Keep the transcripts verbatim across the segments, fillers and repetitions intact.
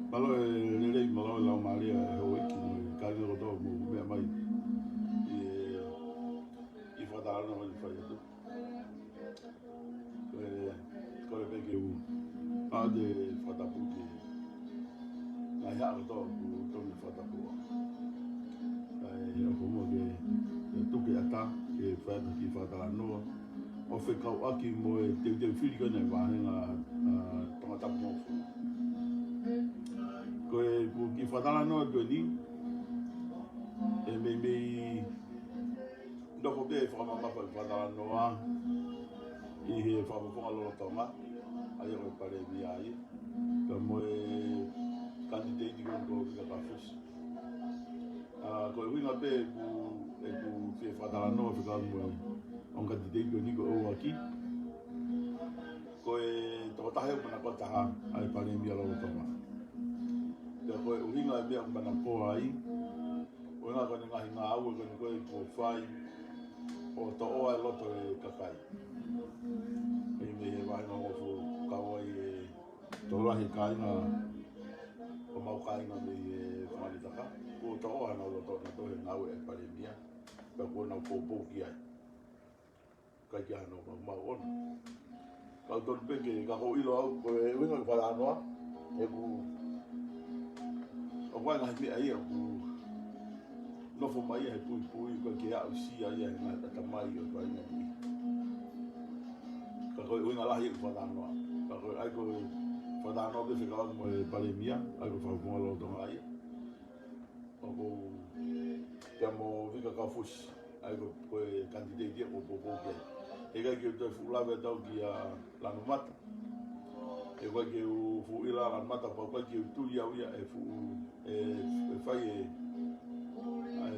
Mālō e lelei, mālō e laumālie ʻa e houʻeiki mo e kāinga kotoa mou meʻa mai ʻi he, ʻi he fakatalanoa ʻoku fai atu. Ko e, ko e pehē ke u ʻoatu e fakatapu ki he ngaahi haʻa kotoa ʻoku tonu fakatapu. Kae ʻofa muʻa ke, ke tuku e ʻatā ke fai atu e kiʻi fakatalanoa ʻo fekauʻaki mo e teuteu fili ko ena ʻa e vāhenga, ʻa, Tongatapu mo Fua. Ko e, ko e kiʻi fakatalanoa ko eni, ʻe meimei nofo pē ʻa e fakamamafa ʻo e fakatalanoa ʻi he fakafofonga lolotonga, ʻa ia ko e Palēmia ia, pea mo e kanititeiti ko eni ko Vika Kaufusi. ʻA, ko e ʻuhinga pē ʻeku, ʻeku fie fakatalanoa fekauʻaki mo e ongo kanititeiti ko eni ko ʻUluaki. Ko e tokotaha ʻoku manako taha ʻa e Palēmia lolotonga. Pea ko e ʻuhinga e meʻa ʻoku manako ai, ʻuhinga ko ʻene ngaahi ngāue ko eni ko ē kuo fai ʻo toʻo ai e loto e kakai. ʻI he, mei he vāhenga hongofulu kau ai e tokolahi e kāinga ʻo homau kāinga mei he faʻahinga taka. Kuo toʻo ai honau loto naʻa nau toʻo he ngāue ʻa e Palēmia. Pea kuo nau poupou ki ai. ʻIkai ke ʻi ai hano maumau ʻona. Ka ʻoku tonu pē ke, ka ʻoku ou ʻilo au, ko e ʻuhinga ʻeku fakatalanoa, ʻeku, ʻoku ʻi ai e ngaahi meʻa ia ʻoku nofo mai ia he puipui, ʻoku ʻikai ke aʻusia ia ʻe he ngaahi ʻatamai ʻo e kāinga ni. Ka ko e ʻuhinga lahi ʻeku fakatalanoa. Ka ko e, ʻa ia ko e fakatalanoa pē fekauʻaki mo e Palēmia, ʻa ia ko e fakafofonga lolotonga ia. ʻOku ou, pea mo Vika Kaufusi, ʻa ia ko, ko e kanititeiti ia ʻoku ou poupou ki ai. Heʻikai ke u toe fuʻu lave atu au kia Lanumata. Heʻikai ke u fuʻu ʻilo Lanumata, pea ʻoku ʻikai ke u tui au ia ʻe fuʻu, ʻe, ʻe fai e, ʻe,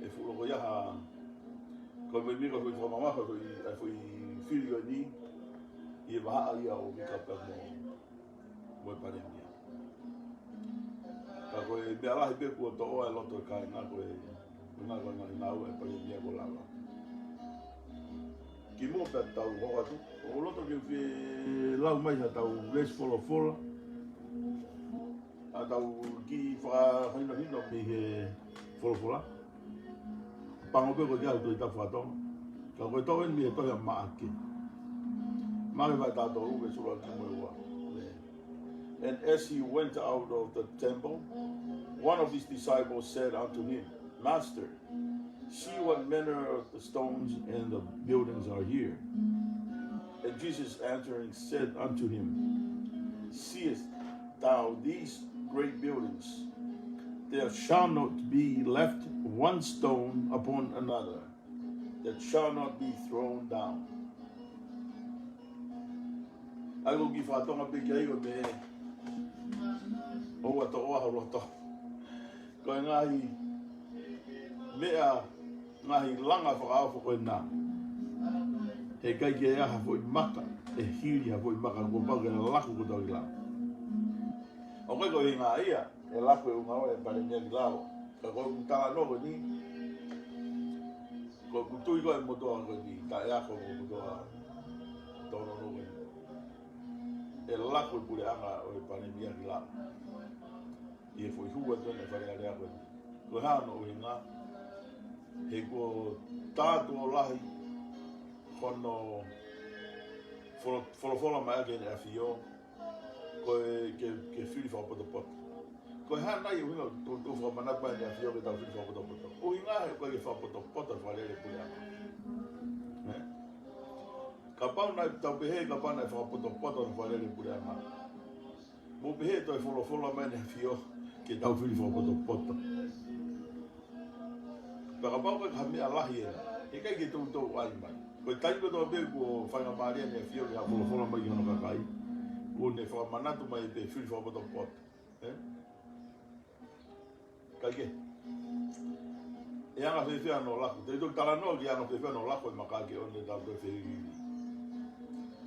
ʻe fuʻu loko ia ha, ko e meimei ko e foʻi fakamamafa, foʻi, ʻa e foʻi fili ko eni, ʻi he vahaʻa ia ʻo Vika pea mo mo e Palēmia. Ka ko e meʻa lahi pē kuo toʻo ai e loto e kāinga ko e, ko e ngaahi, ko e ngaahi ngāue ʻa e Palēmia kuo lava. Kimuʻa pea tau hoko atu, ʻoku ou loto ke u fie lau mai ha tau veesi folofola, ha tau kiʻi fakahinohino mei he folofola. Pango pē ko e kiʻi ʻalu Tohi Tapu faka-Tonga. Ka ko e toʻo eni mei he tohi ʻa Maʻake. Maʻake vahe taha tolu veesi ʻuluaki mo e ua. And as he went out of the temple, one of his disciples said unto him, Master, see what manner of the stones and the buildings are here. And Jesus answering said unto him, Seest thou these great buildings? There shall not be left one stone upon another that shall not be thrown down. ʻA ia ko e kiʻi faka-Tonga pē ki ai ko e meʻa ʻoua toʻo ʻa ho loto. Ko e ngaahi meʻa, ngaahi langa fakaofo ko ena. Heʻikai ke ʻi ai ha foʻi maka ʻe hili ha foʻi maka, kuo pau ke laku kotoa ki lalo. ʻOku ʻikai ko e ʻuhinga ia ʻe laku e ʻū ngāue ʻa e Palēmia ki lalo. Ka ko ʻeku talanoa ko eni, ko ʻeku tui ko e motuʻa ko eni, taʻeako ko e motuʻa tōnounou ko eni, ʻe laku e puleʻanga ʻo e Palēmia ki lalo. ʻI he foʻi hū atu ʻa e Fale Alea ko eni. Ko e hā hono ʻuhinga? He kuo tā tuʻo lahi hono folo-, folofola mai ʻaki ʻEne ʻAfio ko e ke, ke fili fakapotopoto. Ko e hā nai e ʻuhinga ʻoku toutou fakamanatu mai ʻEne ʻAfio ke tau fili fakapotopoto? ʻUhinga he ʻoku ʻikai ke fakapotopoto e Fakalele Puleʻanga. Ē? Kapau naʻe tau pehē, kapau naʻe fakapotopoto e Fakalele Puleʻanga, mou pehē toe folofola mai ʻEne ʻAfio ke tau fili fakapotopoto. Pea kapau ko e ha meʻa lahi ena, he ʻikai ke toutou ʻai mai. Ko e taimi kotoa pē kuo faingamālie ʻEne ʻAfio ke folofola mai ki hono kakai, kuo ne fakamanatu mai pē fili fakapotopoto. Ē? Kae kehe, ʻe anga fēfē hono laku? Te u toki talanoa ki he anga fēfē hono laku e maka ke ʻoua te tau toe fehilihili.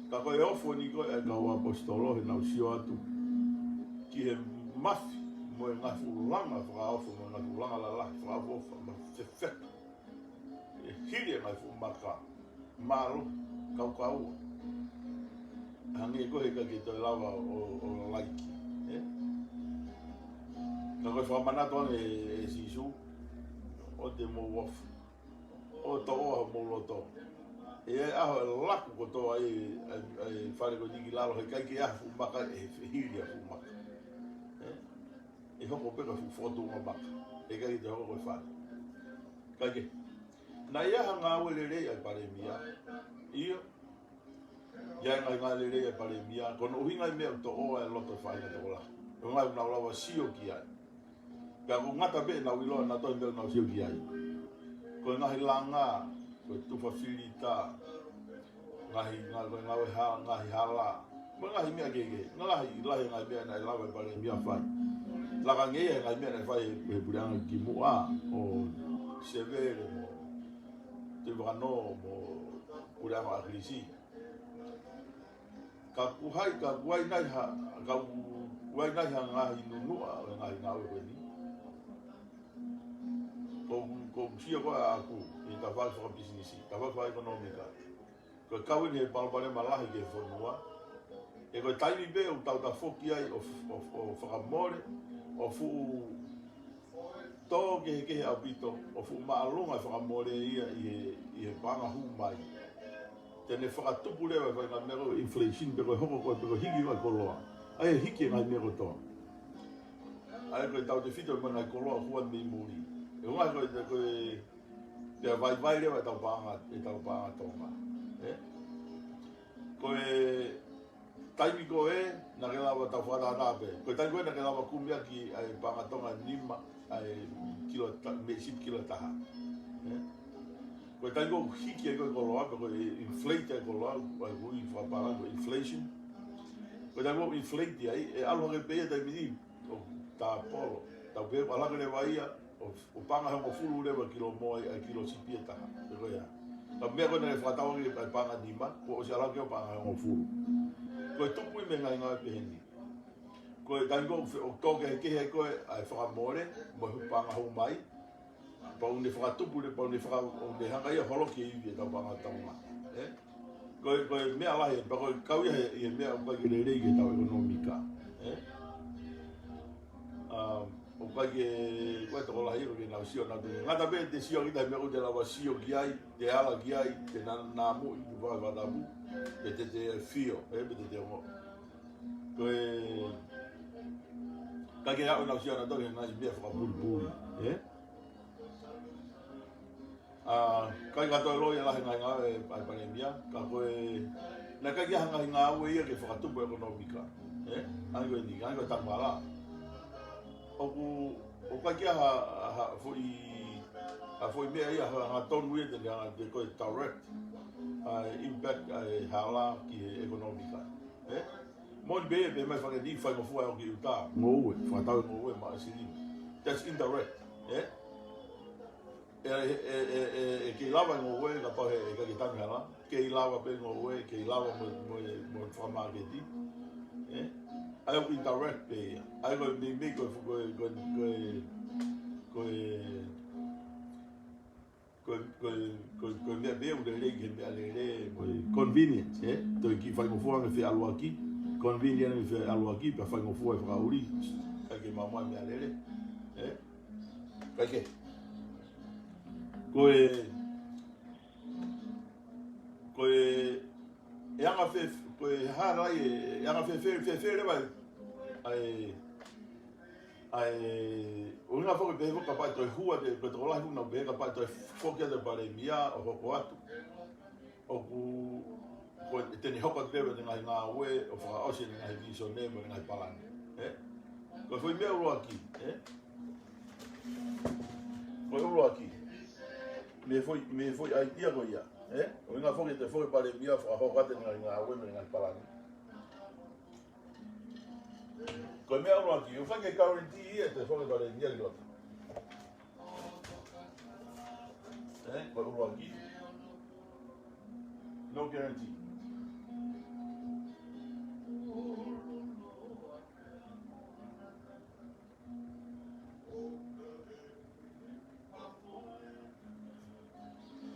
Ka ko e ofo eni ko ē ʻa e kau ʻaposetolo heʻenau sio atu ki he mafi mo e ngaahi fuʻu langa fakaofo mo e ngaahi fuʻu langa lalahi fakaʻofoʻofa mo fefeka. ʻE hili e ngaahi fuʻu maka mālohi, kaukaua. Hangē ko e ʻikai ke toe lava ʻo, ʻo, ʻo laiki, ē? Ka ko e fakamanatu ange ʻe, ʻe Sīsū, ʻoua te mou ofo, ʻo toʻoa homou loto. ʻE ʻi ai e ʻaho ʻe laku kotoa ai e, e, e fale ko eni ki lalo, he ʻikai ke ʻi ai ha fuʻu maka, ʻe hili ha fuʻu maka. Ē? ʻE hoko pē ko e fuʻu fokotuʻunga maka, ʻe ʻikai ke toe hoko ko e fale. Kae kehe, naʻe ʻi ai ha ngāue lelei ʻa e Palēmia. ʻIo, ʻi ai e ngaahi ngāue lelei ʻa e Palēmia, ko hono ʻuhinga e meʻa ʻoku toʻoa e loto e faʻahinga tokolahi. Ko e ngaahi ʻoku nau lava sio ki ai. Pea ʻoku ngata pē ʻenau ʻiloa ʻanautolu e meʻa ʻoku nau sio ki ai. Ko e ngaahi langa, ko e tufa filita, ngaahi, ngaahi, ngaahi, ngaahi ha-, ngaahi hala, mo e ngaahi meʻa kehekehe. Ngaahi, lahi e ngaahi meʻa naʻe lava e Palēmia ʻo fai. Laka ange ia he ngaahi meʻa naʻe fai he, he puleʻanga kimuʻa, ʻo Sevele mo Tuʻivakanō mo Puleʻanga ʻAkilisi. Ka ʻoku ʻi ai, ka ʻoku ʻi ai nai ha, ka ʻoku ʻi ai nai ha ngaahi nunuʻa ʻo e ngaahi ngāue ko eni. Ko, ko e sio ko ē ʻaʻaku ʻi he tafaʻaki fakapisinisi, tafaʻaki fakaʻekonōmika. Ko e kau eni he palopalema lahi ki he fonua. He ko e taimi pē ʻoku tau tafoki ai ʻo, ʻo, ʻo fakamole, ʻo fuʻu tō kehekehe ʻaupito, ʻo fuʻu māʻolunga e fakamole ia ʻi he, ʻi he paʻanga hū mai, te ne fakatupu leva e faʻahinga meʻa ko e inflation, pe ko e hoko ko ē, pe ko e hiki ko ē e koloa. ʻA ia ʻe hiki e ngaahi meʻa kotoa. ʻA ia ko e tautefito mo e ngaahi koloa ʻoku hū mei muli. ʻE ʻuhinga ko e, ko e, pea vaivai leva ʻetau paʻanga, ʻetau paʻanga Tonga. Ē? Ko e taimi ko ē naʻa ke lava, tau fakatātā pē, ko e taimi ko ē naʻa ke lava kumi ʻaki ʻa e paʻanga Tonga ʻe nima, ʻa e kilo ta-, meʻa sipi kilo ʻe taha. Ē? Ko e taimi ko ē ʻoku hiki ai ko ē e koloa, pe ko e inflate ai e koloa, ʻa ia ʻoku ui fakapālangi ko e inflation. Ko e taimi ko ē ʻoku inflate ai, ʻe ʻalu hake pē ia taimi ni ʻo tāpolo. Tau pehē ʻalu hake leva ia ʻo, ʻo paʻanga ʻe hongofulu leva e kilo moa ʻi he kilo sipi ʻe taha. Pe ko ia. Ka ko e meʻa ko ē naʻe fakatau ʻaki e paʻanga ʻe nima, kuo ʻosi ʻalu hake ʻo paʻanga ʻe hongofulu. Ko e tupu ia mei he ngaahi ngāue pehē ni. Ko e taimi ko ē ʻoku fe-, ʻoku tō kehekehe ai ko ē ʻa e fakamole mo e paʻanga hū mai, pea ʻoku ne fakatupu leva, pea ʻoku ne faka-, ʻoku ne hanga ia ʻo holoki e ivi ʻetau paʻanga Tonga. Ē? Ko e, ko e meʻa lahi, pea ko e kau ia he, he meʻa ʻoku ʻikai ke lelei ki heʻetau ʻekonōmika. Ē? Um, ʻoku ʻikai ke, ko e tokolahi ʻoku ʻikai ke nau sio ʻanautolu. Ngata pē te sio kita he meʻa ʻoku te lava sio ki ai, te ala ki ai, te na-, namuʻi, ʻi he fakatapu, pe te te fio, ē, pe te te ongo. Ko e, ʻikai ke aʻu ʻenau sio ʻanautolu he ngaahi meʻa fakapulipuli, ē? ʻA, ʻikai ke toe loi e lahi e ngaahi ngāue ʻa e Palēmia, ka ko e, naʻe ʻikai ke ʻi ai ha ngaahi ngāue ia ke fakatupu e ʻekonōmika, ē? ʻA ia ko eni, ʻa ia ko e tangala. ʻOku, ʻoku ʻikai ke ʻi ai ha, ha foʻi, ha foʻi meʻa ia, ha, ha tonu ia te ne hanga, te ko e direct ʻa e impact ʻa e hala ki he ʻekonōmika, ē? Moʻoni pē, pehē mai e fanga kiʻi faingofua ʻo ki ʻuta, ngoue, fakatau e ngoue maʻa e silini. That's indirect, ē? ʻE, ʻe, ʻe, ʻe, ʻe kei lava e ngoue, kapau he, ʻe ʻikai ke tanu e hala, kei lava pē e ngoue, kei lava mo, mo, mo e fakamāketi. Ē? ʻA ia ʻoku indirect pē ia. ʻA ia ko e meimei ko e fu-, ko e, ko e, ko e, ko e, ko e, ko e, ko e, ko e meʻa pē ʻoku lelei ki he meʻalele, mo e convenience, ē? Toe kiʻi faingofua ange e feʻaluʻaki, convenient ange e feʻaluʻaki, pea faingofua e fakaʻuli, ʻikai ke maumau e meʻalele, ē? Kae kehe. Ko e, ko e, e anga fē, ko e hā nai e, e anga fē, fē, fē, fē leva ʻa e, ʻa e, ʻuhinga foki pē he foki kapau ʻe toe hū atu, ko e tokolahi foki naʻa pē kapau ʻe toe foki atu e palēmia ʻo hoko atu. ʻOku, ko e te ne hoko atu pē mo e ngaahi ngāue ʻo fakaʻosi e ngaahi vīsone mo e ngaahi palani. Ē? Ko e foʻi meʻa ʻuluaki, ē? Ko e ʻuluaki. Mei he foʻi, mei he foʻi ʻaitia ko ia. Ē? ʻUhinga foki te foki palēmia fakahoko atu e ngaahi ngāue mo e ngaahi palani. Ko e meʻa ʻuluaki, ʻoku ʻikai ke guarantee ia ʻe te foki palēmia ki loto. Ē, ko e ʻuluaki. No guarantee.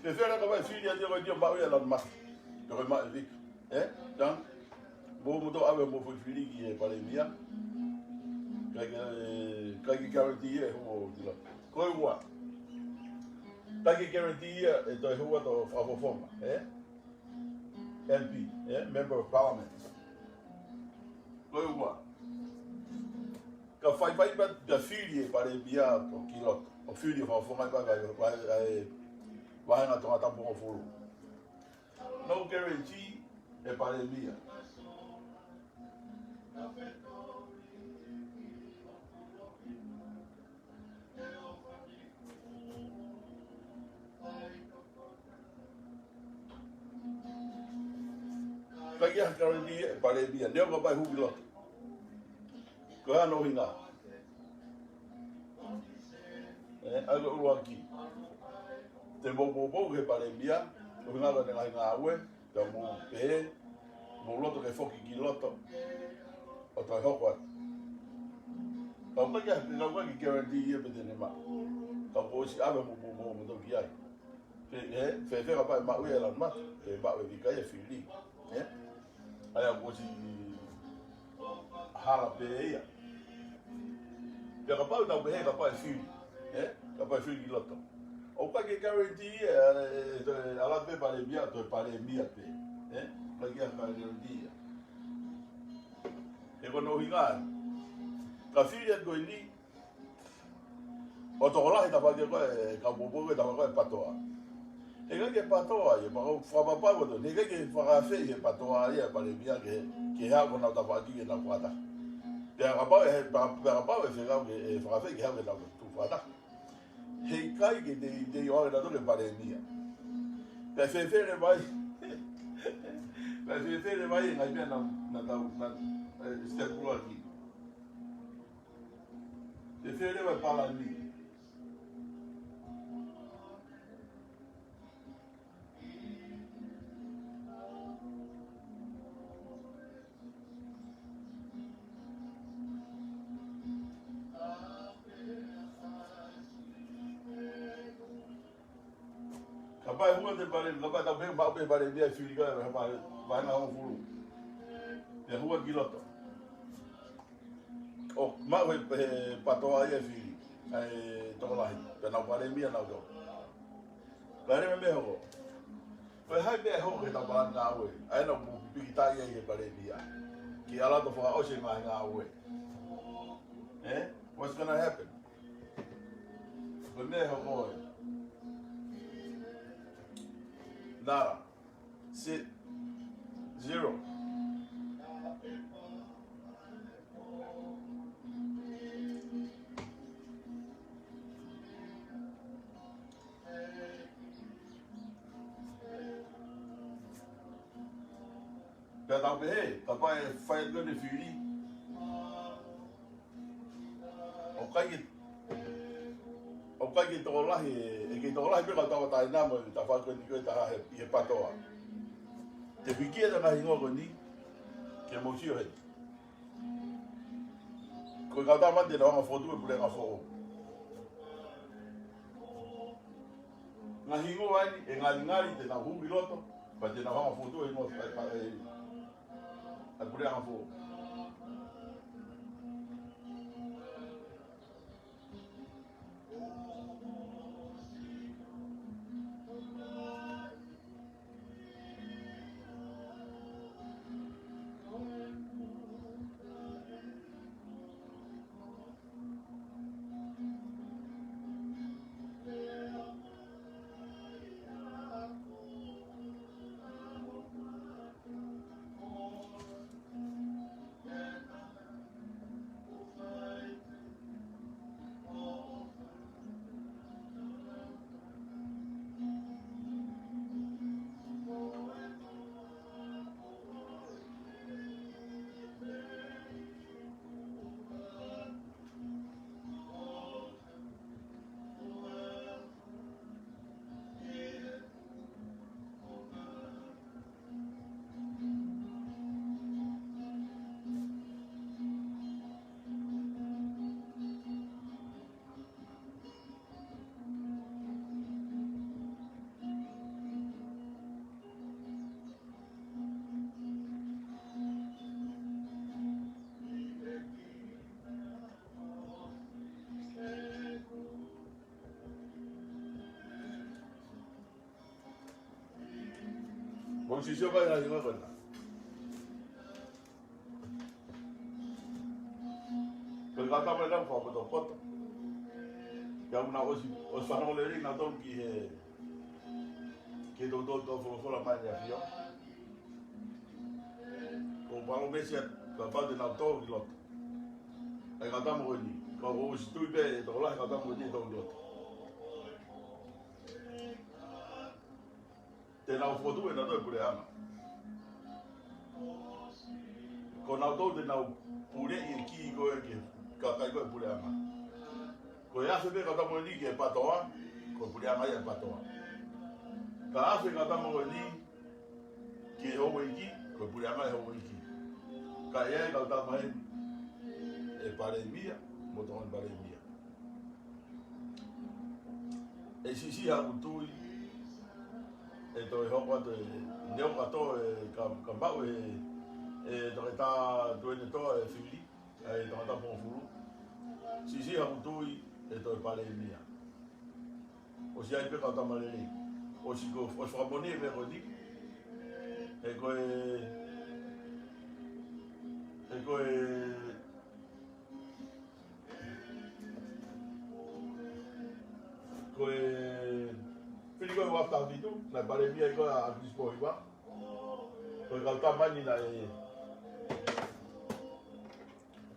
Fēfē leva kapau ʻe fili atu ia ko e ʻio maʻu ia ʻa Lanumata. Pe ko e maʻu ʻe Vika. Ē? Tang? Mou, mou toki ʻave homou foʻi fili ki he palēmia. ʻIkai ke, ē, ʻikai ke guarantee ia ʻe hū atu ki loto. Ko e ua. ʻIkai ke guarantee ia ʻe toe hū atu ʻo fakafofonga. Ē? M P, ē? Member of Parliament. Ko e ua. Ka faifai pē, ka fili e palēmia ʻo ki loto. ʻO fili ʻo fakafofonga pē, pē, pē, ē, vāhenga Tongatapu hongofulu. No guarantee e palēmia. ʻIkai ke ʻi ai ha guarantee e palēmia, neongo kapau ʻe hū ki loto. Ko e hā hono ʻuhinga? Ē, ʻa ia ko e ʻuluaki. Te mou poupou ki he palēmia, ʻuhinga ko ʻene ngaahi ngāue, ka mou pehē, mou loto ke foki ki loto, ʻo toe hoko atu. Ka ʻoku ʻikai ke, ka ʻoku ʻikai ke guarantee ia pe te ne maʻu. Ka kuo ʻosi ʻave mo, mo, mo, mo toki ai. Fē, ē, fēfē kapau ʻe maʻu ia ʻe Lanumata, pe maʻu ʻe Vika ia fili. Ē? ʻA ia kuo ʻosi hala pē ia. Pea kapau tau pehē kapau ʻe fili. Ē? Kapau ʻe fili ki loto. ʻOku ʻikai ke guarantee ia, ē, ē, ē, ʻalu atu pē palēmia, toe palēmia pē. Ē? ʻIkai ke guarantee ia. He ko hono ʻuhinga ē. Ka fili atu ko eni, ʻo tokolahi tafaʻaki ko e, ka poupou ko e tafaʻaki ko e PATOA. He ʻikai ke PATOA ia, pea fakapapau atu. He ʻikai ke fakaafeʻi he PATOA ia e palēmia ke, ke haʻu ko honau tafaʻaki ke nau fakataha. Pea kapau ʻe, pea, pea kapau ʻe fekau ke, ʻe fakaafeʻi ke haʻu ke nau tuʻu fakataha. He ʻikai ke te, te ʻi ai ha taha ke palēmia. Pea fēfē leva ai. Pea fēfē leva ai, ngaahi meʻa naʻa, naʻa tau, naʻa, ē, step ua ki. Fēfē leva e palani. Kapau ʻe hū atu e palēmia, kapau tau pehē maʻu pē palēmia ʻe fili ka, kapau, vāhenga hongofulu. Pea hū atu ki loto. ʻO maʻu he, he PATOA ia e fili, ʻa e tokolahi, pea nau palēmia nautolu. Pea leva mei hoko. Ko e hā e meʻa ʻe hoko ki he tau palani ngāue, ʻa ia naʻa mou pīkitai ai he palēmia. Ke ʻalu atu ʻo fakaʻosi e ngaahi ngāue. Ē? What's gonna happen? Ko e meʻa ʻe hoko ē. Nada. Si-, zero. Pea tau pehē, kapau ʻe fai atu ʻene fili. ʻOku ʻikai ke, ʻoku ʻikai ke tokolahi, ʻe, ʻe kei tokolahi pē kau tauʻatāina mo e tafaʻaki ko eni ko e taha he, ʻi he PATOA. Te u hiki atu e ngaahi hingoa ko eni, ke mou sio heni. Ko e kau tama te nau hanga ʻo fokotuʻu e puleʻanga foʻou. Ngaahi hingoa eni, ʻe ngalingali te nau hū ki loto, pea te nau hanga ʻo fokotuʻu e hingoa, ʻa e, ʻa e, ʻa e puleʻanga foʻou. Sisio mai ngaahi ngāue ko ena. Ko e kau tama ena fakapotopoto. Ke ʻoua naʻa ʻosi, ʻosi fanongo lelei nautolu ki he, ki he toutou folofola mai ʻa e ʻAfio. Ko e palōmesi ia, kapau te nau tō ki loto. ʻA e kau tama ko eni, ka ʻoku ou ʻosi tui pē ʻe tokolahi e kau tama ko eni ʻe tō ki loto. Te nau fokotuʻu ʻe nautolu e puleʻanga. Ko nautolu te nau puleʻi e kī ko ē ki he kakai ko ē puleʻanga. Ko e afe pē kau tama ko eni ki he PATOA, ko e puleʻanga ia e PATOA. Ka afe kau tama ko eni ki he houʻeiki, ko e puleʻanga e houʻeiki. Ka ʻi ai e kau tama eni ʻe palēmia, mo tokoni palēmia. ʻE siʻisiʻi haʻaku tui ʻe toe hoko atu e neo kato e ka, ka maʻu e, e toketā Tuʻiʻonetoa e fili, ʻa e tangata Pongofulu. Siʻisiʻi haʻaku tui ʻe toe palēmia. ʻOsi ʻi ai pē kau tama lelei. ʻOsi ko, ʻosi fakamoʻoni e meʻa ko eni. He ko e, he ko e Ko e fili ko ē ʻo e taha fitu, naʻe palēmia ai ko ē ʻa ʻAkilisi Pōhiva. Ko e kau tama eni naʻe,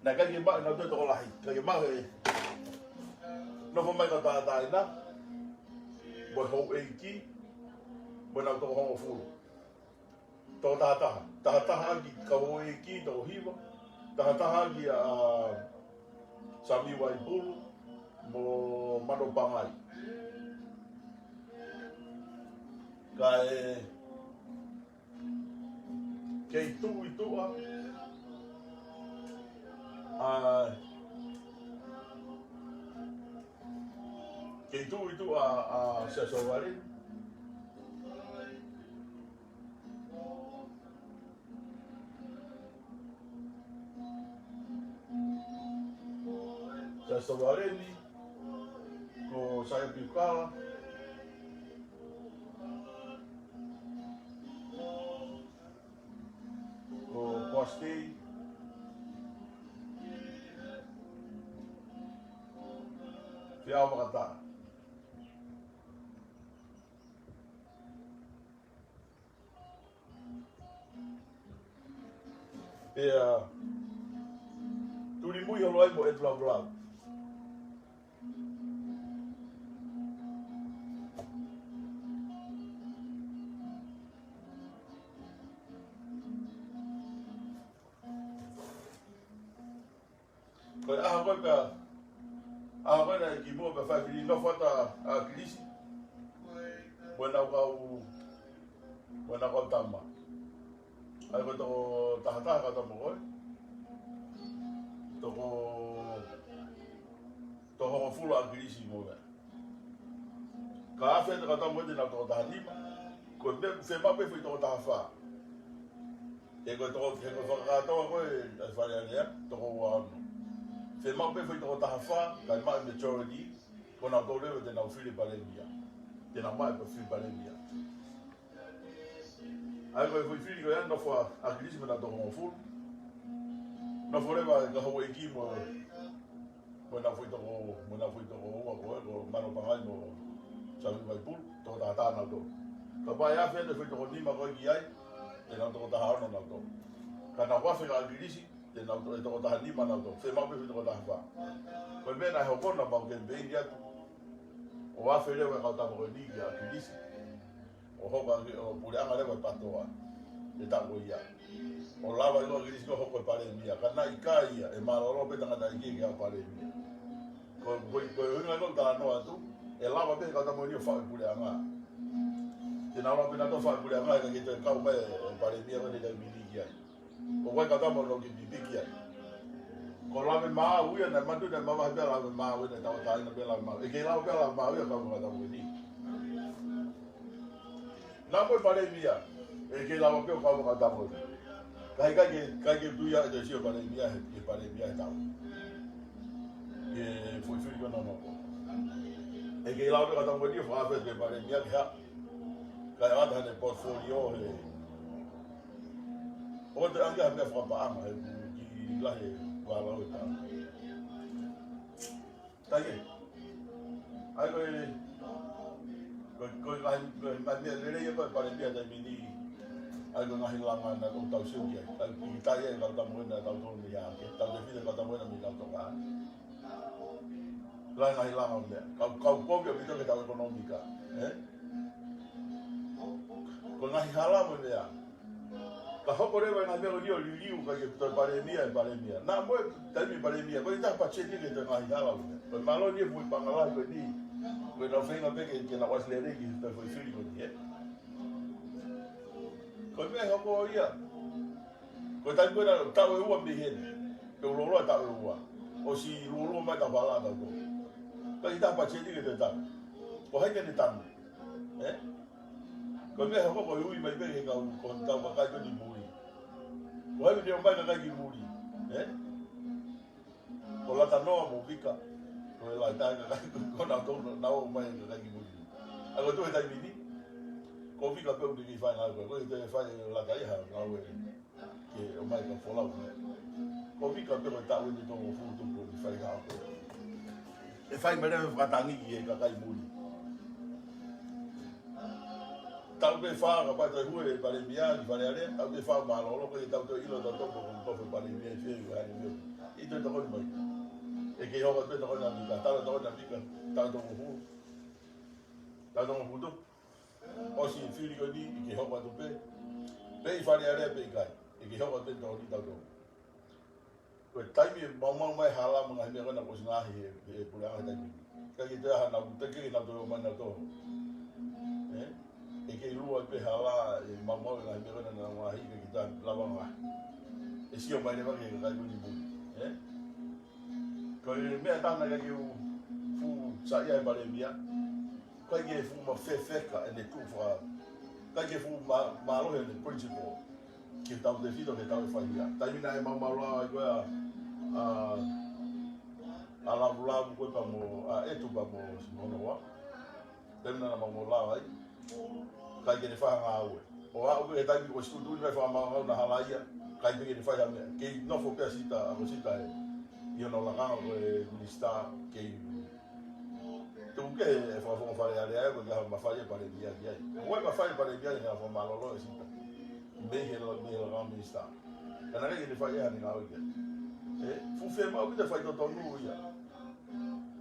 naʻe ʻikai ke maʻu ʻe nautolu e tokolahi, ʻikai ke maʻu he nofo mai kau tangata ena, mo e houʻeiki, mo ʻenau toko hongofulu. Toko taha taha. Taha taha ʻaki e kau houʻeiki toko hiva. Taha taha ʻaki ʻa Sami Vaipulu mo Mano Pangai. Kae kei tuʻu ʻi tuʻa ʻa, kei tuʻu ʻi tuʻa ʻa Siaosi Sovaleni. Siaosi Sovaleni, ko Saia Piukala, ko Poasi Tei, Feʻao Vakataʻa. Pea Tulimui Holoai mo ʻEtu Lavelau. Ko e ʻaho ko ē pea, ʻaho ko ē naʻe kimuʻa pea fai fili nofo atu ʻa ʻAkilisi mo ʻenau kau, mo ʻenau kau tama. ʻA ia ko e toko taha taha kau tama ko ē. Toko, toko hongofulu ʻa ʻAkilisi mo ia. Ka afe ʻa e kau tama ko ē te nau toko taha nima. Ko e meʻa, fiemaʻu pē foʻi toko taha fā. He ko e toko, he ko e fakakātoa ko ē ʻa e Fale Alea, toko ua ono. Fiemaʻu pē foʻi toko taha fā, kae maʻu e majority, ko nautolu leva te nau fili palēmia. Te nau maʻu e fili palēmia. ʻA ia ko e foʻi fili ko ia, nofo ʻa ʻAkilisi mo ʻenau toko hongofulu. Nofo leva e kau houʻeiki mo, mo ʻenau foʻi toko, mo ʻenau foʻi toko ua ko ē, ko Mano Pangai mo Sami Vaipulu, toko taha taha nautolu. Kapau ʻe afe ʻa e foʻi toko nima ko ē ki ai, te nau toko taha ono nautolu. Ka naʻa ku afe ʻa ʻAkilisi, te nau to-, ʻe toko taha nima nautolu. Fiemaʻu pē foʻi toko taha fā. Ko e meʻa naʻe hoko naʻa mau kemipeini atu ʻo afe leva e kau tama ko eni kia ʻAkilisi. ʻO hoko ʻa e, ʻo puleʻanga leva e PATOA he taʻu ko ia. ʻO lava ʻe ʻAkilisi ʻo hoko e palēmia. Ka naʻe ʻikai ia, ʻe mālōlō pē tangataʻeiki ke ʻi ai e palēmia. Ko, ko, ko e ʻuhinga ia ʻoku ou talanoa atu, ʻe lava pē e kau tama ko eni ʻo faʻu e puleʻanga. Te nau lava pē nautolu ʻo faʻu e puleʻanga, he ʻikai ke toe kau mai e palēmia ko eni ʻoku mini ki ai. ʻOku ʻi ai e kau tama ʻoku nau kei pipiki ai. Ko Lavemaau ia, naʻe manatu naʻe mavahe pē ʻa Lavemaau ia, naʻe tauʻatāina pē ʻa Lavemaau. ʻE kei lava pē ʻa Lavemaau ia ʻo kau mo e kau tama ko eni. Naʻa mo e palēmia, ʻe kei lava pē ʻo kau mo e kau tama ko eni. Ka ʻikai ke, ʻikai ke u tui au ʻe toe sio e palēmia he, he palēmia he taʻu. He foʻi fili ko ē naʻa nau hoko. ʻE kei lava pē e kau tama ko eni ʻo fakaafe atu ki he palēmia ke hā. Kae ʻoatu haʻane portfolio he, Ko e anga ha meʻa fakapaʻanga he kiʻi lahi e vala ʻo e paʻanga. Taike. ʻA ia ko e, ko e, ko e ngaahi, ko e ngaahi meʻa lelei ia ko e Palēmia taimi ni. ʻA ia ko e ngaahi langa naʻa tau sio ki ai. Tau kiʻi tai ai kau Tamuena, tau tonu ia ke. Tautefito kau Tamuena mei Lautoka. Lahi e ngaahi langa ʻo e meʻa. Kau, kau kovi ʻaupito ki heʻetau ʻekonōmika. Ē? Ko e ngaahi hala mo e meʻa. Ka hoko leva e ngaahi meʻa ko eni ʻo liliu kae ʻikai ke toe Palēmia e Palēmia. Naʻa mo e taimi Palēmia, ko e taha patiseti ke toe ngaahi hala ʻo e meʻa. Ko e mālō eni e fuʻu paʻanga lahi ko eni. Ko ʻenau feinga pē ke, ke nau ʻasi lelei ki he toe foʻi fili ko eni, ē? Ko e meʻa hoko ia. Ko e taimi ko ē naʻe taʻu ʻe ua mei heni. Ke u loloa taʻu ʻe ua. ʻOsi loloa mai taʻu hala tautolu. Ka ʻi taha patiseti ke toe taʻu. Ko hai ke ne tamu? Ē? Ko e meʻa hoko ko e ui mai pē ke kau, ko e kau kakai ko eni muli. Ko hai ke ne ʻomai kakai ki muli? Ē? Ko Latanoa mo Vika. Ko e lahi taha kakai ko, ko nautolu, naʻa nau ʻomai kakai ki muli. ʻA ia ko e tuʻu he taimi ni. Ko Vika pē ʻoku ne kei fai ngāue ko ē. Ko e te fai e lata ia ha ngāue. Ke ʻomai ka folau. Ko Vika pē ko e taʻu eni toko hongofulu tupu ʻoku ne fai ngāue ko ē. ʻE fai mai leva e fakatangi ki he kakai muli. Taʻu pē fā kapau ʻe toe hū e Palēmia ki Fale Alea, taʻu pē fā mālōlō ko e taʻu toe ʻilo tautolu ko e toko e Palēmia ʻi fē ʻi he ʻaho ni. ʻI he tokoni mai. ʻE kei hoko atu e tokoni ʻa Vika, tala tokoni ʻa Vika, taʻu toko hongofulu. Taʻu toko hongofulu tupu. ʻOsi e fili ko eni, ʻe kei hoko atu pē. Pe ʻi Fale Alea pe ʻikai. ʻE kei hoko atu pē tokoni tautolu. Ko e taimi ʻe maumau mai hala mo e ngaahi meʻa ko ena kuo ʻosi ngaahi he, he puleʻanga he taimi ni. ʻIkai ke toe ʻi ai hanau, ʻikai ke nau toe ō mai nautolu. Ē? ʻE kei lua pē hala ʻe maumau e ngaahi meʻa ko ena naʻa nau ngaahi, ʻikai ke toe lava ngaahi. ʻE sio mai leva ki he kakai ko eni muli. Ē? Ko e meʻa ʻe taha naʻe ʻikai ke u fuʻu saiʻia he Palēmia. ʻIkai ke fuʻu mafefeka ʻene tuʻu faka-, ʻikai ke fuʻu ma-, mālohi ʻene principle. Ke tautefito ke tau fai ia. Taimi naʻe maumau lava ai ko ē ʻa, ʻa, ʻa Lavulavu ko ē pea mo, ʻa Etu pea mo Simonoa. Taimi naʻa nau maumau lava ai. ʻIkai ke ne fai ha ngāue. ʻO aʻu ki he taimi ko e situtu ni naʻe fakamaau naʻa hala ia. ʻIkai pē ke ne fai ha meʻa. Kei nofo pē ʻa Sita, ʻa ko Sita ē. ʻI hono lakanga ko e minisitā kei Tuku kehe e fakafofonga Fale Alea ko e ʻikai ha mafai e Palēmia ki ai. Ko e mafai e Palēmia ki he ngaahi fakamālōlō ʻa Sita. Mei he la-, mei he lakanga minisitā. Ka naʻe ʻikai ke ne fai ʻe ia haʻane ngāue ki ai. Ē, fuʻu fiemaʻu ʻaupito e faitotonu ia.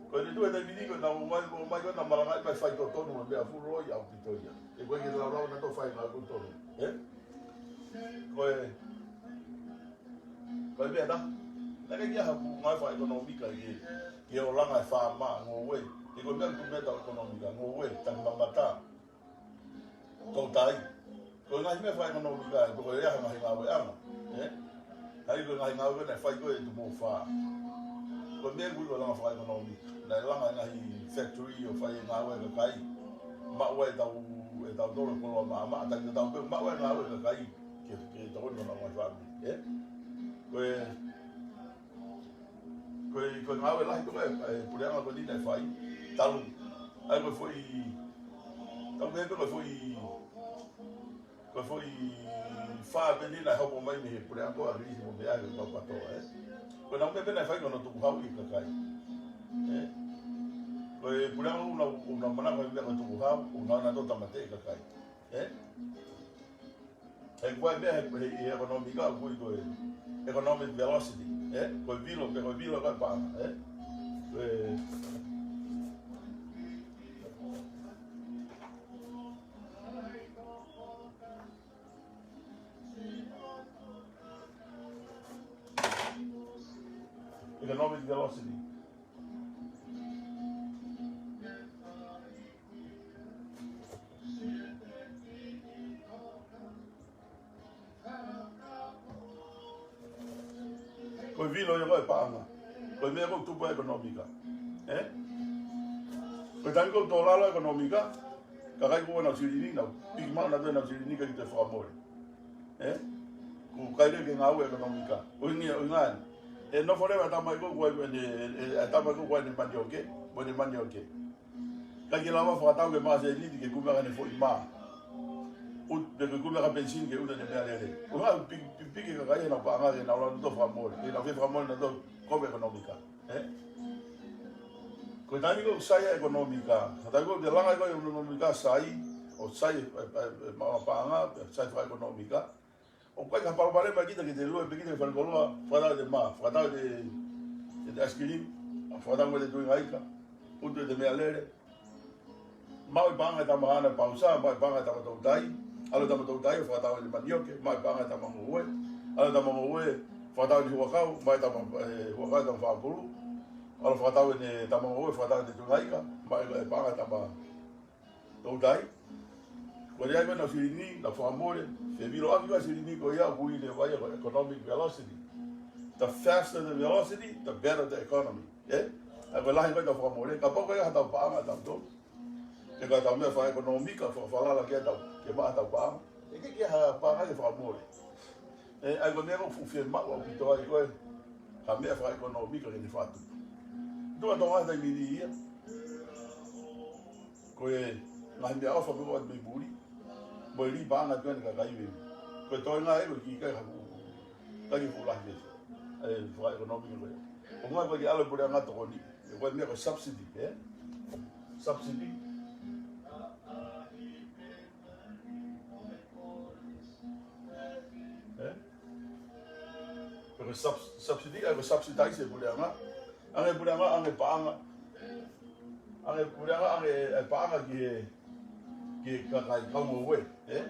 Ko ʻene tuʻu he taimi ni ko ʻenau ō mai, ō mai ko ʻenau malangaʻi mai faitotonu mo e meʻa fuʻu loi ʻaupito ia. ʻE ʻikai ke laulau naʻa tau fai ngāue ko tonu. Ē? Ko e, ko e meʻa ena. Naʻe ʻikai ke ʻi ai ha ngāue fakaʻekonōmika ki he, ki he ʻolanga e faama, ngoue. He ko e meʻa ʻoku meʻa ʻetau ʻekonōmika, ngoue, taki mamata. Toutai. Ko e ngaahi meʻa fakaʻekonōmika, ko e ʻi ai ha ngaahi ngāueʻanga. Ē? Hangē ko e ngaahi ngāue ko ē naʻe fai ko ē ʻi Tupou Fā. Ko e meʻa ko ē ko e langa fakaʻekonōmika. Naʻe langa e ngaahi factory ʻo fai e ngāue ʻa e kakai. Maʻu ai ʻetau, ʻetau tolo koloa maʻamaʻa, taki tatau pē, maʻu ai e ngāue ʻa e kakai. Ke, ke tokoni honau ngaahi fāmili, ē? Ko e, ko e, ko e ngāue lahi ko ē, e puleʻanga ko eni naʻe fai, talu. ʻA ia ko e foʻi, talu pē ko e foʻi, ko e foʻi fā pē eni naʻe hopo mai mei he puleʻanga ko ē ʻAkilisi mo Meʻa he Papatoa, ē? Ko ʻenau meʻa pē naʻe fai ko hono tukuhau e kakai. Ē? Ko e puleʻanga ʻoku nau, ʻoku nau manako he meʻa ko e tukuhau, ʻoku nau ō ʻo tāmateʻi e kakai. Ē? He ko e meʻa he, he, he ʻekonōmika ʻoku ui ko e economic velocity, ē? Ko e vilo, pe ko e vilo ko e paʻanga, ē? Ko e economic velocity. Ko e vilo ia ko e paʻanga. Ko e meʻa ʻoku tupu ai e ʻekonōmika. Ē? Ko e taimi ʻoku tō lalo e ʻekonōmika, kakai ʻoku ʻi ai honau silini, nau piki maʻu nautolu ʻenau silini kae ʻikai toe fakamole. Ē? ʻOku ʻikai leva ke ngāue e ʻekonōmika. ʻUhinga, ʻuhinga eni. ʻE nofo leva e tama ko ē, ko ē, ʻene, ʻe, ʻe, ʻe tama ko ē, ko ē ʻene manioke, mo ʻene manioke. ʻIkai ke lava fakatau ke maʻu ha sēniti ke kumi ʻaki ʻene foʻi mā. ʻutu, pe ko e kumi ʻa e penisini ke ʻutu ʻene meʻalele. ʻOku ʻi ai e pi-, pi-, piki kakai ʻenau paʻanga ke nau lava ʻo fakamoʻoni. Ke nau fie fakamoʻoni ʻenau tō kovi ʻekonōmika. Ē? Ko e taimi ko ē ʻoku sai ai e ʻekonōmika. Ko e taimi ko ē ʻoku te langa ko ē ʻekonōmika sai, ʻo sai e, e, e, e, maʻu paʻanga, sai fakaʻekonōmika. ʻOku ʻikai ke palopalema kita ke te lue pē kita ke falekoloa, fakatau ʻete mā, fakatau ʻete, ʻete ʻaisikilimi, fakatau mo ʻete tuingaika, ʻutu ʻete meʻalele. Maʻu e paʻanga ʻe tama haʻane pausa, maʻu e paʻanga ʻe tama toutai, ʻalu e tama toutai, fakatau ʻene manioke, maʻu e paʻanga ʻe tama ngoue, ʻalu e tama ngoue, fakatau ʻene huʻakau, maʻu e tama, e, huʻakau ʻe tama fāpulu, ʻalu fakatau ʻene tama ngoue, fakatau ʻene tuingaika, maʻu e paʻanga ʻe tama toutai. Ko e ʻai ko ē ʻenau silini, nau fakamole, fevilo ʻaki ko ē silini ko ia ʻoku ui leva ia ko e economic velocity. The faster the velocity, the better the economy. Ē? ʻA ia ko e lahi ko ē ʻetau fakamole, kapau ko e ʻi ai haʻatau paʻanga ʻatautolu. Ke ko ʻetau meʻa fakaʻekonōmika, fakafalala ke tau, ke maʻu haʻatau paʻanga. ʻIkai ke ʻi ai ha paʻanga ke fakamole. Ē, ʻa ia ko e meʻa ʻoku fuʻu fiemaʻu ʻaupito ai ko ē ha meʻa fakaʻekonōmika ke ne fakatupu. Tuʻa Tonga he taimi ni ia. Ko e ngaahi meʻaʻofa pē ʻoku ʻoatu mei muli. Mo e lī paʻanga atu ʻene kakai mei muli. Ko e toenga ē ko e kiʻi kai haku. Kai ke fuʻu lahi pē. ʻE fakaʻekonōmika ko ē. ʻOku ʻikai ko e ke ʻalu e puleʻanga ʻo tokoni. Ko e meʻa ko e subsidy, ē? Subsidy. Ē? Ko e subs-, subsidy, ʻa ia ko e subsidize e puleʻanga. ʻAnge puleʻanga, ʻange paʻanga. ʻAnge puleʻanga, ʻange e paʻanga ki he, ki he kakai kau ngoue, ē?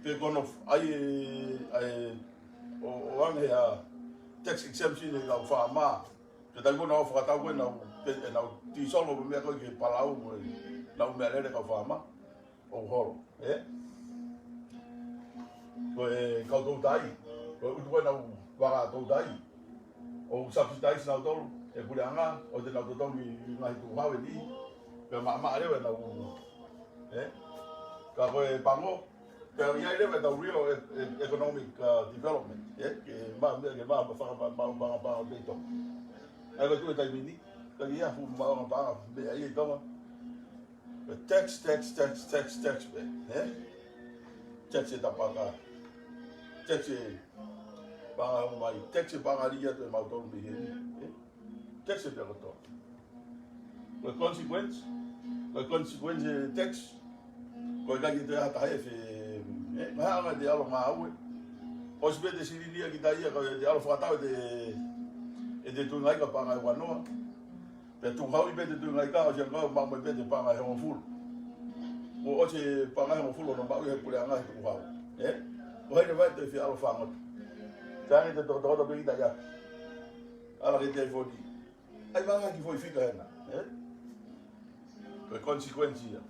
Pe ko hono f-, ʻai e, ʻai e, ʻo, ʻo ʻange ʻa e tax exemption ʻi he kau faama. Ko e taimi ko ē naʻa nau fakatau ko ē ʻenau, pe, ʻenau tīsolo mo e meʻa ko ē ki he palau mo ʻenau meʻalele kau faama. ʻOku holo, ē? Ko e kau toutai, ko e ʻutu ko ē ʻenau vaka toutai. ʻOku subsidize nautolu ʻe he puleʻanga, ʻo te nau totongi ngaahi tukuhau ʻe niʻihi. Pea maʻamaʻa leva ʻenau, ē? Ka ko e pango, pea ʻi ai leva ʻetau real e-, e-, economic, uh, development, ē? Ke ma-, ke ma-, ma-, faka-, ma-, ma-, ma-, ma-, ma-, pei Tonga. ʻA ia ko e tuʻu e taimi ni, ka ʻi ai fuʻu maʻu paʻanga, meʻa ia ʻi Tonga. Pea tax, tax, tax, tax, tax pē, ē? Tax e tapaka. Tax e paʻanga ʻomai, tax e paʻanga lī atu ʻe mautolu mei heni, ē? Tax e pea kotoa. Ko e consequence, ko e consequence e tax, ko e ʻikai ke toe ʻi ai ha taha ʻe fie, ē? Ngaahi ʻanga te ʻalu ngāue. ʻOsi pē ʻete silini ʻa kita ia, ko ʻete ʻalu fakatau ʻete, ʻete tuingaika paʻanga ʻe ua noa. Pea tukuhau ʻi pē ʻete tuingaika, ʻosi ange ʻo maʻu mai pē ʻete paʻanga ʻe hongofulu. Kuo ʻosi e paʻanga ʻe hongofulu ʻo maʻu ʻe he puleʻanga he tukuhau. Ē? Ko hai leva ʻe toe fie ʻalu fāngoto. Te ange te tokotokoto pē kita ia. ʻAlu ki he telefoni. ʻAi mai ha kiʻi foʻi fika hena. Ē? Ko e consequence ia.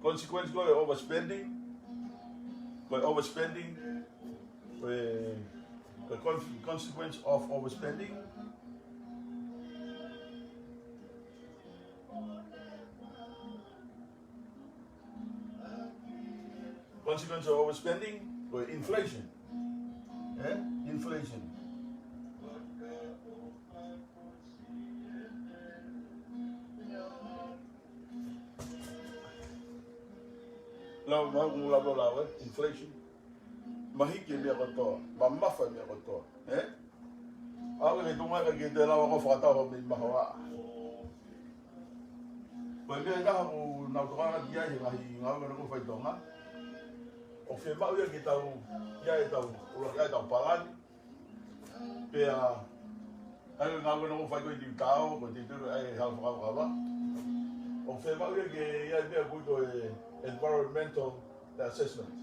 Consequence ko e overspending. Ko e overspending. Ko e, ko e con-, consequence of overspending. Consequence of overspending, ko e inflation. Ē? Inflation. Lau, mau, mau lau, lau, lau, ē? Inflation. Mahiki e meʻa kotoa, mamafa e meʻa kotoa, ē? ʻAu ke tunga ka ke te lava ko fakatau ho mei mahoa. Ko e meʻa ʻe taha ʻoku nau tokanga ki ai he ngaahi ngāue naʻa nau fai ʻi Tonga. ʻOku fiemaʻu ia ke tau, ʻi ai ʻetau, ʻuluaki ʻai ʻetau palani. Pea, ʻai e ngāue naʻa nau fai ko ē ʻi Niutao, ko e titulu ʻai e hala fakakava. ʻOku fiemaʻu ia ke ʻi ai e meʻa ʻoku ui ko e environmental assessment.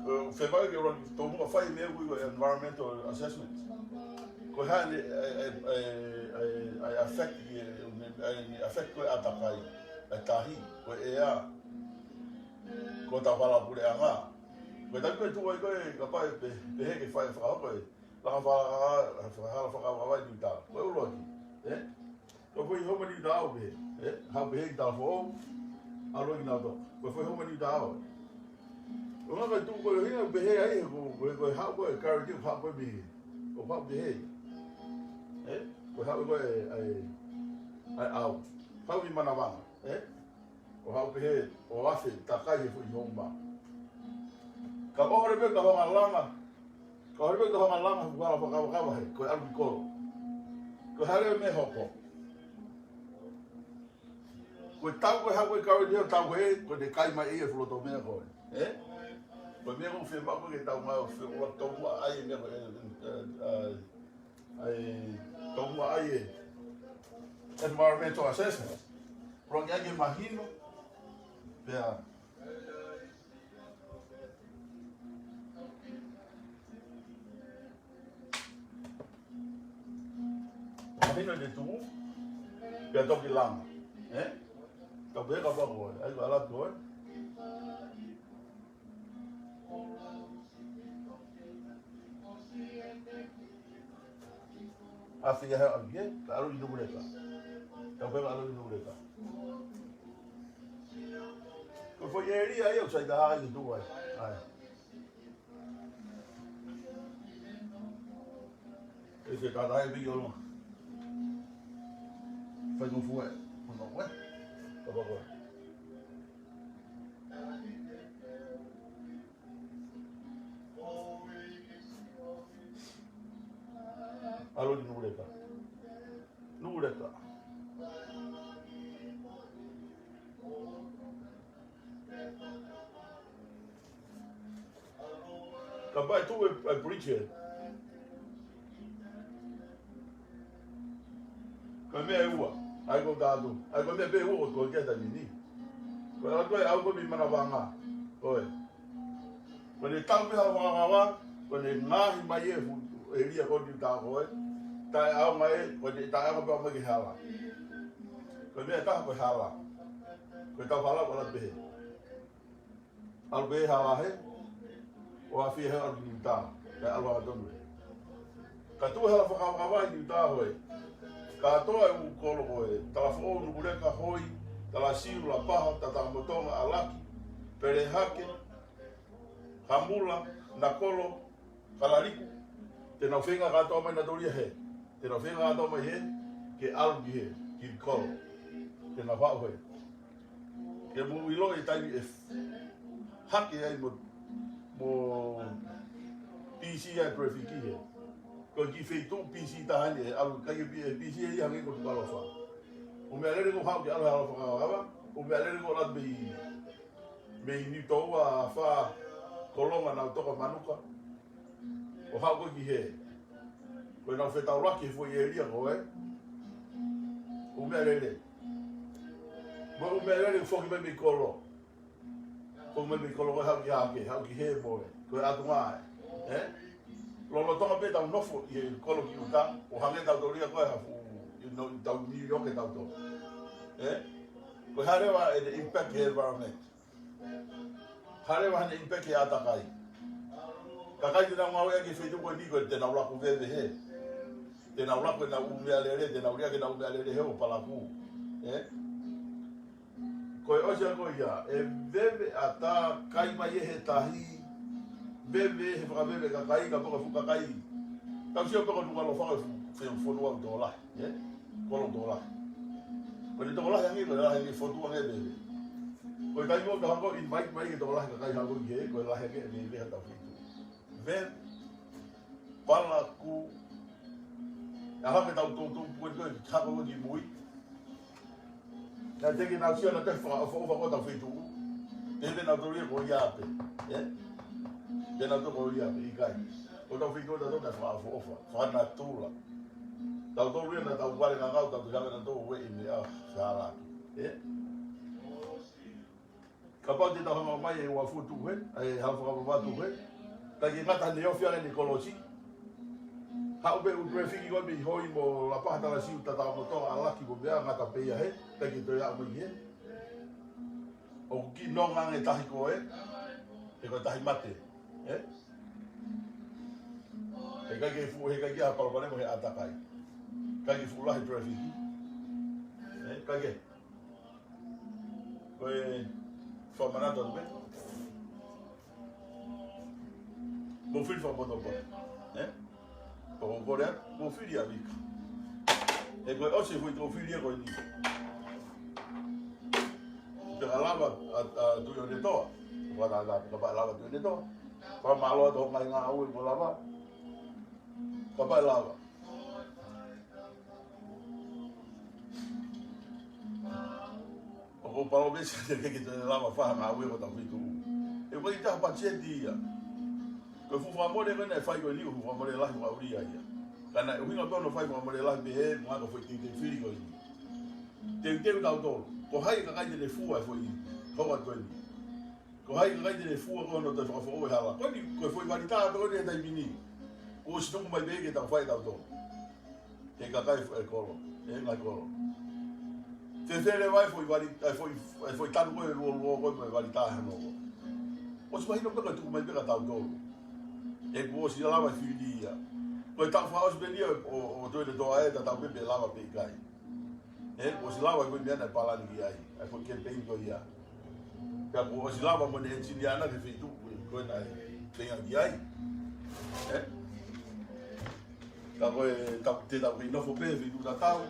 Ko e fiemaʻu ke ʻuluaki tōmuʻa fai e meʻa ʻoku ui ko e environmental assessment. Ko e hā ʻene, ʻe, ʻe, ʻe, ʻe, ʻe affect ki he, ʻe, ʻe affect ko e ʻātakai, ʻa e tahi, ko e ʻea, ko hotau hala puleʻanga. Ko e taimi ko ē tuʻu ai ko ē kapau ʻe pe-, pehē ke fai fakahoko e langa faka-, faka-, hala fakakava ʻi Niutao. Ko e ʻuluaki, ē? Ko e foʻi homa Niutao pē, ē? Hau pē he ki Talafoʻou. ʻAlu ki Naʻutoka. Ko e foʻi homa Niutā ʻo e. ʻO ngā kai tuʻu ko e hinga pehē ai, ko, ko, ko e haʻu ko e kariki, ko e haʻu ko e mei. Ko e haʻu pehē. Ē? Ko e haʻu ko e, ʻai, ʻai ʻau. Haʻu mei manavanga. Ē? Ko e haʻu pehē, ʻo afe, takai he foʻi homa. Ka ʻohore pē ka honga langa. Ka ʻohore pē ka honga langa, hala fakakavakava he. Ko e ʻalu ki kolo. Ko e hā leva e meʻa ʻe hoko? Ko e tau ko e haʻu ko e kau eni ʻo tau ko e, ko e kai mai ʻe ia e fuʻu loto meʻa ko ē. Ē? Ko e meʻa ko e fiemaʻu ko e ke tau mai ʻo fie ua tau ua ai e meʻa ko e, ē, ē, ē, ai, tau ua ai e environmental assessment. Pea ke ʻai ke mahino, pea mahino e tuʻu, pea toki langa. Ē? Tau pehē ka pako, ai ka ala ko ē. Afi ia he ʻalu ki, ka ʻalu ki Nukuleka. Tau pehē ka ʻalu ki Nukuleka. Ko e foʻi ʻēlia ia ʻoku sai taha ai ki tuʻu ai. ʻAi. ʻE se kātaki piki ʻolunga. Faingofua ē. Hono ē. Tapa koe. ʻAlu ki Nukuleka. Nukuleka. Kapau ʻe tuʻu e, e bridge ē. Ko e meʻa ʻe ua, ʻai ko e kātu, ʻai ko e meʻa pē ʻe ua ʻoku tō ki he taimi ni. Ko e ʻalu ko ē ʻau ko ē mei manavanga. Ko e. Ko ʻene tau pē ha fakakava, ko ʻene ngaohi mai e fuʻu ʻēlia ko eni tā ko ē. Taʻeʻaonga ē, ko ʻene taʻeʻaonga pē mai ki he hala. Ko e meʻa ʻe taha ko e hala. Ko e tau hala ko e ʻalu pehē. ʻAlu pē hala hē, ʻo afi hē ʻalu ki Niutā, kae ʻalu ʻa tonu ē. Ka tuʻu e hala fakakava ʻi Niutā ko ē. Kātoa e ʻū kolo ko ē, Talafoʻou, Nukuleka, Hoi, Talasiu, Lapaha, Tatakamotonga, ʻAlaki, Pelehake, Hamula, Nakolo, Kalaliku, te nau feinga kātoa mai nautolu ia hē. Te nau feinga kātoa mai hē, ke ʻalu ki hē, ki kolo. Te nau haʻu hē. Ke mou ʻilo e taimi ʻe hake ai mo, mo pisi ai traffic hē. Ko e kiʻi feituʻu pisi taha eni ʻe ʻalu kai ke pi-, pisi ia hangē ko Nukuʻalofa. ʻO meʻalele ko haʻu ke ʻalu hala fakakava, ʻo meʻalele ko ʻalu mei, mei Niutōua, Afā, Kolonga, Naʻutoka, Manuka. ʻO haʻu ko ē ki hē. Ko ʻenau fetaulaki he foʻi ʻēlia ko ē. ʻO meʻalele. Mo e ʻo meʻalele foki mai mei kolo. Foki mai mei kolo ko ē haʻu ki hake, haʻu ki hē mo e. Ko e ʻatunga ē. Ē? Lolotonga pē ʻetau nofo ʻi he kolo ki ʻuta, ʻo hangē tautolu ia ko e hafu, ʻi no, ʻi tau New York ʻe tautolu. Ē? Ko e hā leva ʻene impact he environment. Hā leva haʻane impact he ʻātakai. Kakai te nau ngāue ʻaki e feituʻu ko eni ko ē te nau laku veve hē. Te nau laku ʻenau ʻū meʻalele, te nau lea ke nau ʻū meʻalele hē ʻo palaku. Ē? Ko e ʻosi ia ko ia, ʻe veve ʻatā kai mai ʻe he tahi, veve he fakaveve kakai, ka poko fuʻu kakai. Tau sio pē ko Nukuʻalofa ko e fu-, fe-, fonua ʻoku tokolahi. Ē? Kolo tokolahi. Ko e tokolahi ange, ko e lahi ange fotu ange pē. Ko e kai mo ka hako invite mai ke tokolahi kakai hako ki hē, ko e lahi ange e veve ha tau fitu. Veve, palaku, ʻa hake tau tō tō pue ko e hako ki mui. Naʻe teʻeki ke nau sio naʻa tau fakaʻofoʻofa ko ē tau feituʻu. Te te nau tō ia ko ia pē. Ē? Te nau tō ko ia pē, ʻikai. Ko tau feituʻu tau tō naʻe fakaʻofoʻofa. Fakanatula. Tau tō ia naʻa tau vale ngangau, tau tō ia naʻa tau ue ʻi meʻa fehālaaki. Ē? Kapau te tau hanga mai e ua futu hē, e hala fakapapatu hē. Ka ke ngata ne ofi ange ni kolosi. Haʻu pē ʻū traffic ko ē mei Hoi mo Lapaha, Talasiu, Tatakamotonga, ʻAlaki mo meʻa ngata pē ia hē, ka ke toe aʻu mai hē. ʻOku kiʻi nonga ange tahi ko ē, he ko e tahi mate, ē? He ʻikai ke fuʻu, he ʻikai ke ha palopalema he ʻātakai. ʻIkai ke fuʻu lahi traffic. Ē, ʻikai ke. Ko e fakamanatu atu pē. Mou fili fakapotopoto. Ē? Pea ko e kole atu, mou fili ʻa Vika. He ko e ʻosi e foʻi tau fili ia ko eni. Pea ka lava ʻa, ʻa Tuʻi ʻOnetoa. Pea ka, ka, kapau ʻe lava Tuʻi ʻOnetoa. Fakamālō atu hoʻo ngaahi ngāue kuo lava. Kapau ʻe lava. ʻOku ou palōmesi atu ke ke toe lava fai ha ngāue ko e tau fitu. He ko e taha patiseti ia. Ko e fuʻu fakamole ko ē naʻe fai ko eni, ko e fuʻu fakamole lahi fakaʻulia ia. Ka naʻe ʻuhinga pē hono fai fakamole lahi pehē, mo e ngaahi foʻi teuteu fili ko eni. Teuteu tautolu. Ko hai e kakai te ne fua e foʻi houa ko eni. Ko hai e kakai te ne fua ko hono toe fakafoʻou e hala. Ko eni, ko e foʻi vali tā ko eni he taimi ni. Kuo ʻosi tuku mai pē ke tau fai tautolu. He kakai e kolo, he ngaahi kolo. Fēfē leva e foʻi vali, e foʻi, e foʻi tanu ko ē luo luo ko ē mo e vali tā hano ko. ʻOsi mahino pē ko e tuku mai pē kia tautolu. He kuo ʻosi lava e fili ia. Ko e taʻu fakaʻosi pē eni ia ʻo, ʻo Tuʻi ʻOnetoa ē, tatau pē pe lava pe ʻikai. Ē, kuo ʻosi lava ko e meʻa naʻe palani ki ai, ʻa e ko e campaign ko ia. Pea kuo ʻosi lava mo ʻene ʻenisinia ʻana ki he feituʻu ko ē naʻe feinga ki ai. Ē? Ka ko e tau, te tau kei nofo pē he feituʻu tatau.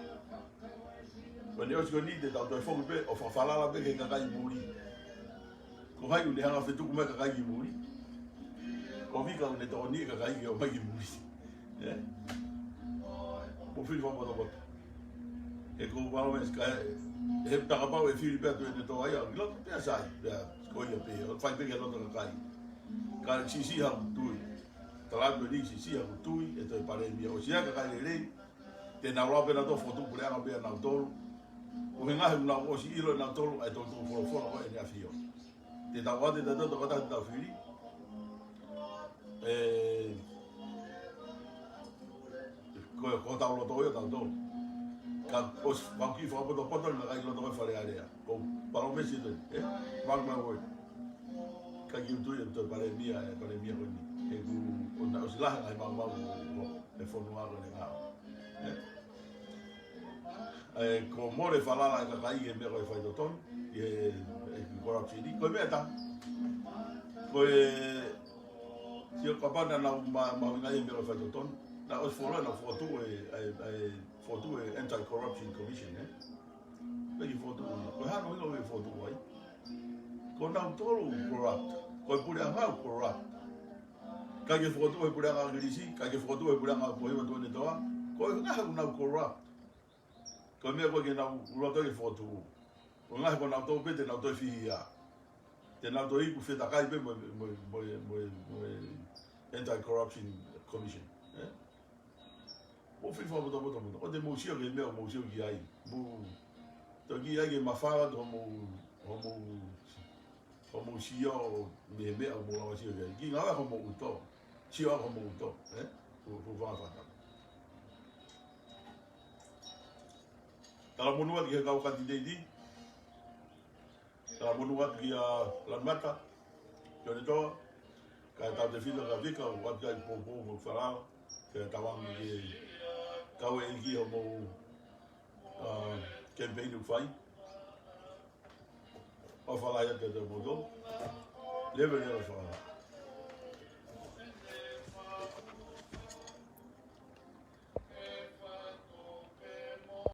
Ko ʻene ʻosi ko eni te tau toe foki pē ʻo fakafalala pē ki he kakai muli. Ko hai ʻoku ne hanga fetuku mai kakai ki muli. Ko Vika ʻoku ne tokoni kakai ke ō mai ki muli. Ē? Mou fili fakapotopoto. He ko e palōmesi ka e, he kapau ʻe fili pē ʻa Tuʻi ʻOnetoa ia, ʻoku ʻiloa pē ʻa Sai, pea ko ia pē, ʻo fai pē ki he loto kakai. Ka siʻisiʻi haʻaku tui. Tala atu eni siʻisiʻi haʻaku tui, ʻe toe palēmia. ʻOsi ʻa e kakai lelei, te nau lava pē nautolu fokotuʻu puleʻanga pē ʻanautolu. Ko e ngaahi ʻoku nau ʻosi ʻilo ʻe nautolu, ʻa e toʻutuʻu folofola ko ē ʻEne ʻAfio. Te tau ʻoatu ʻe tautolu tokotaha te tau fili. Ē, ko, ko hotau loto ia tautolu. Ka ʻosi, mau kiʻi fakapotopoto, naʻe ʻikai loto ko e Fale Alea. Ko e palōmesi ē, ē, mark my word. ʻIkai ke u tui ʻe toe palēmia, ʻe palēmia ko eni. He kuo, ʻosi lahi e ngaahi maumau ʻo, ʻo, ʻo e fonua ko eni ngā. Ē? Ē, kuo mole falala e kakai he meʻa ko e faitotonu, he, he corruption. Ko e meʻa tā. Ko e, sio kapau naʻa nau ma, mahuʻinga he meʻa ko e faitotonu. Naʻe ʻosi fuoloa naʻa nau fokotuʻu e, e, e, fokotuʻu e Anti-Corruption Commission, ē? Pea ki fokotuʻu ia. Ko e hā hono ʻuhinga ʻoku fokotuʻu ai? Ko nautolu corrupt. Ko e puleʻanga corrupt. ʻIkai ke fokotuʻu he puleʻanga ʻAkilisi, ʻikai ke fokotuʻu he puleʻanga Pohiva Tuʻi ʻOnetoa. Ko e ngaahi ʻoku nau corrupt. Ko e meʻa ko ē ke nau loto ke fokotuʻu. Ko e ngaahi ko nautolu pē te nau toe fihi ia. Te nau toe iku fetakai pē mo, mo, mo, mo, mo Anti-Corruption Commission. Ē? Mou fili fakapotopoto muʻa. ʻOua te mou sio ki he meʻa ʻoku mou sio ki ai. Mou toki ʻai ke mafao atu hoʻomou, hoʻomou, hoʻomou sio mei he meʻa ʻoku mou lava sio ki ai. Kiʻi ngāue hoʻomou ʻuto. Sio hoʻomou ʻuto. Ē? Fuʻu, fuʻu fanga fakatapu. Talamonū atu ki he kau kanititeiti. Talamonū atu kia Lanumata, Tuʻi ʻOnetoa, kae tautefito kia Vika, ʻoatu ai e poupou mo e falala, ke tauange ke kau e ʻEiki hoʻomou, ā, campaign ʻoku fai. ʻOfa lahi atu kiate kimoutolu. Leve leva e falala.